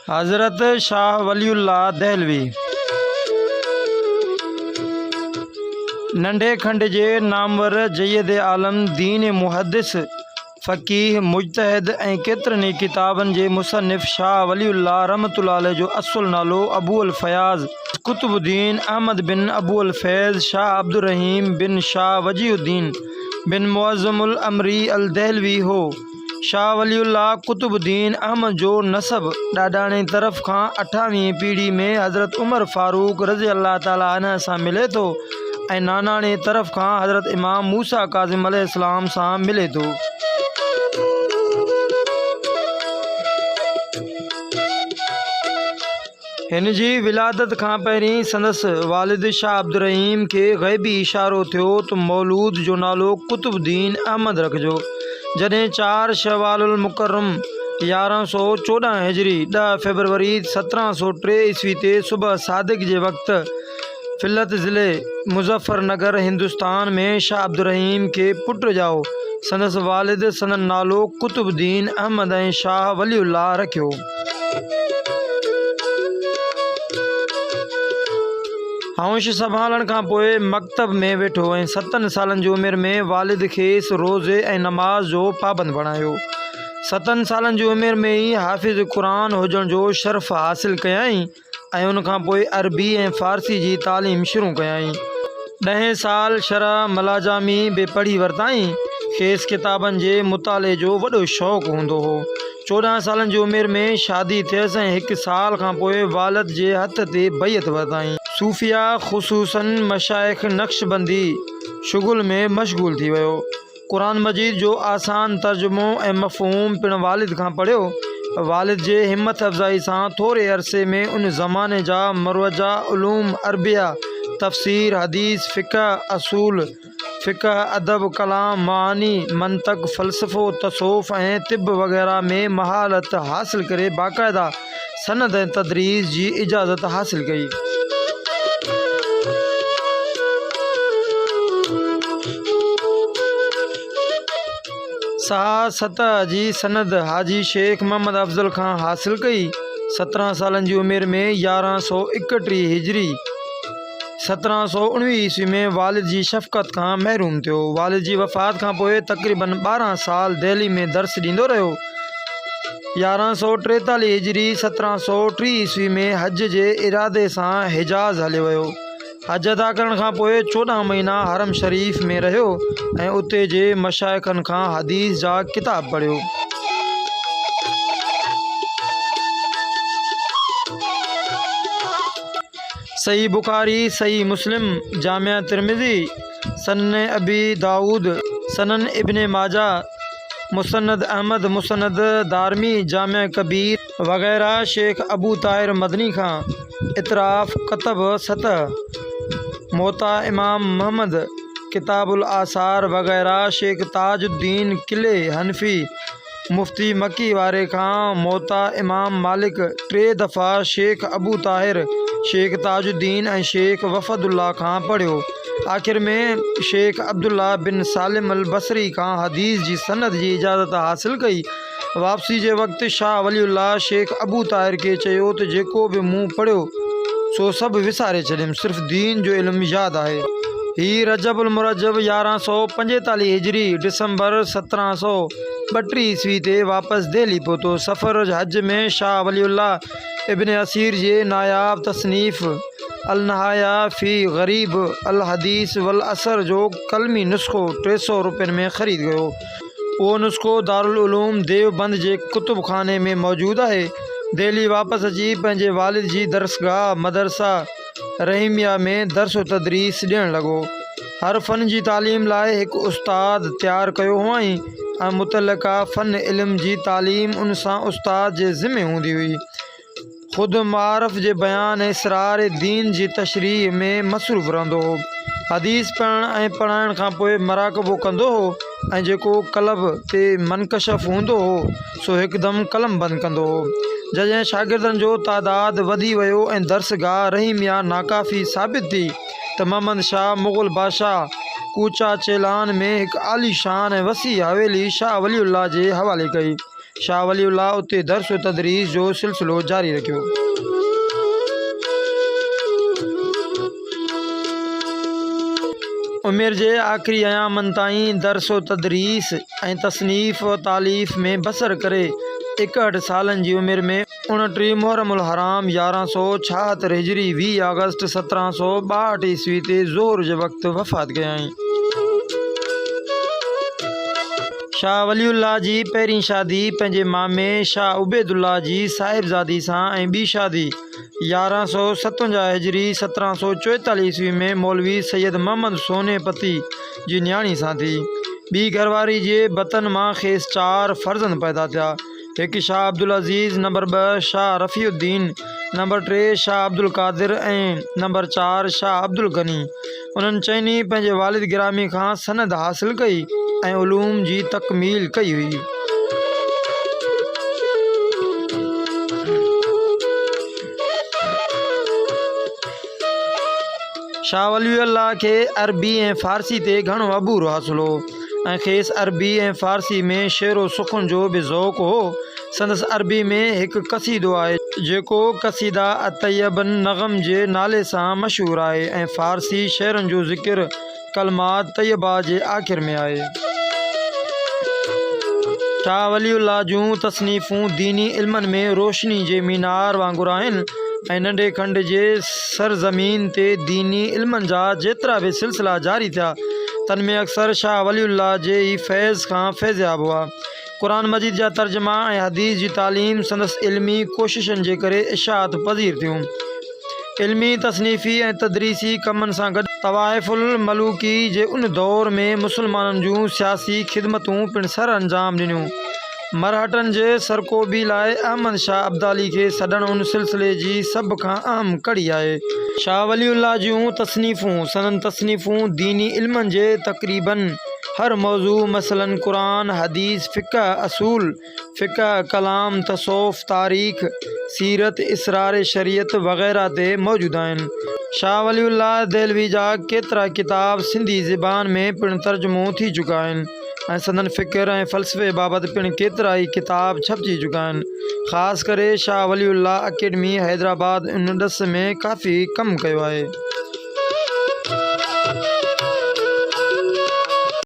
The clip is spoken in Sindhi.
حضرت شاهه ولي الله دهلوي ننڍي کنڊ جي نامور جيد عالم دين محدث، فقيه، مجتهد ۽ ڪيترن ئي ڪتابن جي مصنف شاهه ولي الله رحمة الله عليه جو اصل نالو ابو الفياض قطب الدين احمد بن ابو الفيض شاهه عبدالرحيم بن شاهه وجيه الدين بن معظم الامري الدهلوي هو. شاهه ولي الله قطب الدين احمد جو نسب ڏاڏاڻي طرف کان اٺاويهين پيڙهي ۾ حضرت عمر فاروق رضي الله تعالٰي عنه سان ملي ٿو ۽ ناناڻي طرف کان حضرت امام موسيٰ ڪاظم عليه السلام سان ملي ٿو. هن جي ولادت کان پهرين سندس والد شاهه عبدالرحيم کي غيبي اشارو ٿيو ته مولود جو نالو قطب الدين احمد رکجو. جڏهن چار شوال المڪرم 1114 هجري، 10 فيبروري 1703 عيسوي تي صبح صادق جي وقت فلت ضلعي مظفر نگر هندستان ۾ شاهه عبدالرحيم کي پٽ ڄائو. سندس والد سندن نالو قطب الدين احمد ۽ شاهه ولي الله رکيو. هوش سنڀالڻ کان پوء مڪتب ۾ ويٺو ۽ ستن سالن جي عمر ۾ والد کيس روزي ۽ نماز جو پابند بڻايو. ستن سالن جي عمر ۾ ئي حافظ قرآن هجڻ جو شرف حاصل ڪيائين. ۽ ان کان پوء عربي ۽ فارسي جي تعليم شروع ڪيائين. ڏهين سال شرح ملاجامي به پڙهي ورتائين. کيس ڪتابن جي مطالعي جو وڏو شوق هوندو هو. 14 سالن جي عمر ۾ شادي ٿيس ۽ هڪ سال کان پوء والد جي هٿ تي بيعت ورتائين. صوفياء خصوصاً مشائخ نقشبندي شغل ۾ مشغول ٿي ويو. قرآن مجيد جو آسان ترجمو ۽ مفهوم پڻ والد کان پڙهيو. والد جي همٿ افزائي سان ٿوري عرصي ۾ ان زماني جا مروجه علوم عربيه، تفسير، حديث، فقه، اصول فقه، ادب، ڪلام، معاني، منطق، فلسفو، تصوف ۽ طب وغيره ۾ مهارت حاصل ڪري باقاعده سند ۽ تدريس جي اجازت حاصل ڪئي. صحاح سطح جي سند حاجي شيخ محمد افضل کان حاصل ڪئي. 17 سالن جي عمر ۾ 1131 هجري، 1719 عيسوي ۾ والد جي شفقت کان محروم ٿيو. والد جي وفات کان پوء تقريباً 12 سال دهلي ۾ درس ڏيندو رهيو. 1143 هجري، 1730 عيسوي ۾ حج جي ارادي سان حجاز هليو ويو. حج ادا ڪرڻ کان پوء 14 مهينا حرم شريف ۾ رهيو ۽ اتي جي مشائخن کان حديث جا ڪتاب پڙهيو. صحيح بخاري، صحيح مسلم، جامع ترمذي، سنن ابي دائود، سنن ابن ماجه، مسند احمد، مسند دارمي، جامع ڪبير، وغيره شيخ ابو طاهر مدني کان اطراف ڪتب سته، موطا امام محمد، ڪتاب الاثار وغيره شيخ تاج الدين قلعي حنفي، مفتي مڪي واري کان موطا امام مالڪ ٽي دفعا شيخ ابو طاهر، شيخ تاج الدين ۽ شيخ وفد الله کان پڙهيو. آخر ۾ شيخ عبدالله بن سالم البصري کان حديث جي سند جي اجازت حاصل ڪئي. واپسي جي وقت شاهه ولي الله شيخ ابو طاهر کي چيو ته جيڪو به مون پڙهيو سو سڀ وساري ڇڏيم صرف دين جو علم ياد آهي. هي رجب المرجب 1145 هجري، ڊسمبر 1732 عيسوي تي واپس دهلي پهتو. سفر حج ۾ شاهه ولي الله ابن اثير جي ناياب تصنيف النهايه في غريب الحديث والاثر جو قلمي نسخو 300 روپين ۾ خريد ڪيو. اهو نسخو دارالعلوم ديوبند جي ڪتب خاني ۾ موجود آهي. دهلي واپس اچي پنهنجي والد جي درسگاهه مدرسه رحيميه ۾ درس و تدريس ڏيڻ لڳو. هر فن جي تعليم لاء هڪ استاد تيار ڪيو هئائين ۽ متعلقه فن علم جي تعليم ان سان استاد جي ذمي هوندي هئي. خود معارف جي بيان ۽ اسرار دين جي تشريح ۾ مصروف رهندو هو. حديث پڙهڻ ۽ پڙهائڻ کان پوء مراقبو ڪندو هو ۽ جيڪو قلب تي منڪشف هوندو هو سو هڪدم قلم بند ڪندو هو. جڏهن شاگردن جو تعداد وڌي ويو ۽ درسگاهه رحيميه ناڪافي ثابت ٿي ته محمد شاهه مغل بادشاهه ڪوچا چيلان ۾ هڪ عاليشان ۽ وسيع حويلي شاهه ولي الله جي حوالي ڪئي. شاهه ولي الله اتي درس و تدريس جو سلسلو جاري رکيو. عمر جي آخري ايامن تائين درس و تدريس ۽ تصنيف و تاليف ۾ بسر ڪري 61 سالن جي عمر ۾ 29 محرم الحرام 1176 هجري 20 آگسٽ 1762 عيسوي تي ظهر جي وقت وفات ڪيائين. شاهه ولي الله جي پهرين شادي پنهنجي مامي شاهه عبيدالله جي صاحبزادي سان ۽ ٻي شادي 1157 هجري 1744 عيسوي ۾ مولوي سيد محمد سوني پتي جي نياڻي سان ٿي. ٻي گهرواري جي بطن مان کيس چار فرزند پيدا ٿيا. هڪ شاهه عبدالعزيز، نمبر ٻه شاهه رفيع الدين، نمبر ٽي شاهه عبدالقادر ۽ نمبر چار شاهه عبدالغني. انهن چئني پنهنجي والد گرامي کان سند حاصل ڪئي ۽ علوم جي تڪميل ڪئي هئي. شاهه ولي الله کي عربي ۽ فارسي تي گهڻو عبور حاصل هو. ۽ کيس عربي ۽ فارسي ۾ شعر و سخن جو به ذوق هو. سندس عربي ۾ هڪ قصيدو آهي، جيڪو قصيده الطيب النغم جي نالي سان مشهور آهي ۽ فارسي شعرن جو ذڪر ڪلمات طيبه جي آخر ۾ آهي. شاهه ولي الله جون تصنيفون ديني علمن ۾ روشني جي مينار وانگر آهن ۽ ننڍي کنڊ جي سرزمين تي ديني علمن جا جيترا به سلسلا جاري ٿيا، تن ۾ اڪثر شاهه ولي الله جي ئي فيض کان فيضياب هئا. قرآن مجيد جا ترجما ۽ حديث جي تعليم سندس علمي ڪوششن جي ڪري اشاعت پذير ٿيون. علمي، تصنيفي ۽ تدريسي ڪمن سان گڏ طوائف الملوڪي جي ان دور ۾ مسلمانن جون سياسي خدمتون پڻ سرانجام ڏنيون. مرهٽن جي سرڪوبي لاء احمد شاهه ابدالي کي سڏڻ ان سلسلي جي سڀ کان اهم ڪڙي آهي. شاهه ولي الله جون تصنيفون، سندن تصنيفون ديني علمن جي تقريباً هر موضوع مثلاً قرآن، حديث، فقه، اصول فقه، ڪلام، تصوف، تاريخ، سيرت، اسرار شريعت وغيره تي موجود آهن. شاهه ولي الله دهلوي جا ڪيترا ڪتاب سنڌي زبان ۾ پڻ ترجمو ٿي چڪا آهن. ۽ سندن فڪر ۽ فلسفي بابت پڻ ڪيترائي ڪتاب ڇپجي چڪا آهن. خاص ڪري شاهه ولي الله اڪيڊمي حيدرآباد ان ڏس ۾ ڪافي ڪم ڪيو آهي.